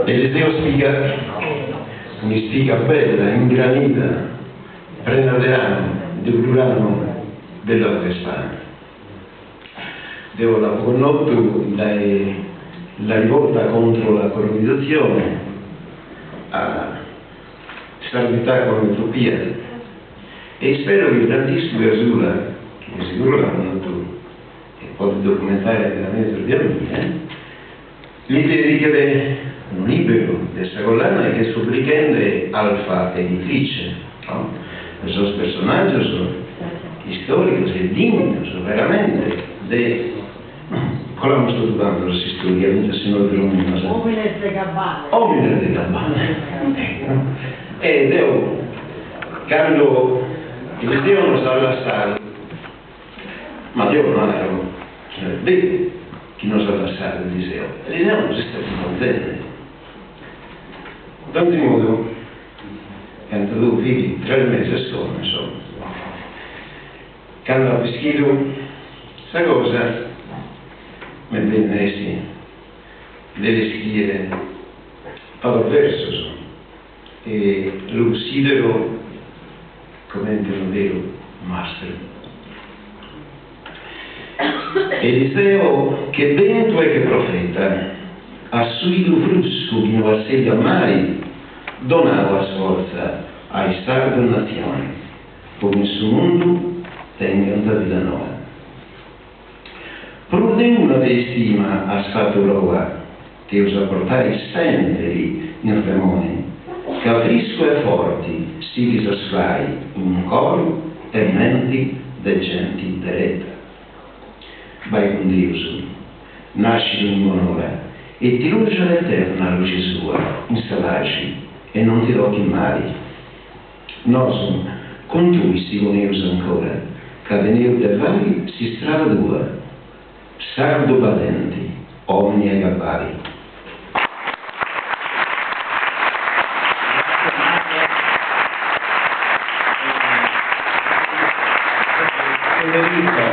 Eliseo Spiga, un'ispiga bella, ingranida, prena de ranu, de cuddu ranu bellu a fagher pane. Deo l'apo connotu dae la rivolta contro la colonizzazione a Sardità con l'utopia e ispero chi Frantziscu Casula, chi de seguru l'at connotu e podet documentare meda mezus de a mie, li dedichet unu liberu de sa collana chi est publichende Alfa Editrice, no? De sos personaggios istoricos e dignos veramente de Colamus totu cantos a s'istoria, fintzas si nois drommimus. Omines de gabbale. Omines de gabbale, ecco. E deo cando Eliseo nos at lassadu, ma deo naro chi no est beru chi nos at lassadu Eliseo, Eliseo nos est acumpanzende. Donzi modu, cantu fit tres meses como, insomma, cando apo ischidu sa cosa, m'est bennida essi de l'iscriere pagos versos e lu cussidero comente unu veru mastru. Eliseo che bentu e che profeta, as suidu fruscu chi no asseliat mai, donadu as fortza a is sardos natzione, po chi in su mundu tengant vida noa. Prus de una de istima as fatu proa, t'eus a portai sèmpiri in remoni, ca friscu e forti sighis a sulai in coru e menti de genti dereta. Bai cun Deus, nàscidu in bonora, e ti luxat eterna luxi sua in sa paxi e non ti tochit mali. Nosu cun tui si poneus ancora, ca teneus de fai s'istrada tua. Sardu balenti, omini 'e gabbali. Federico.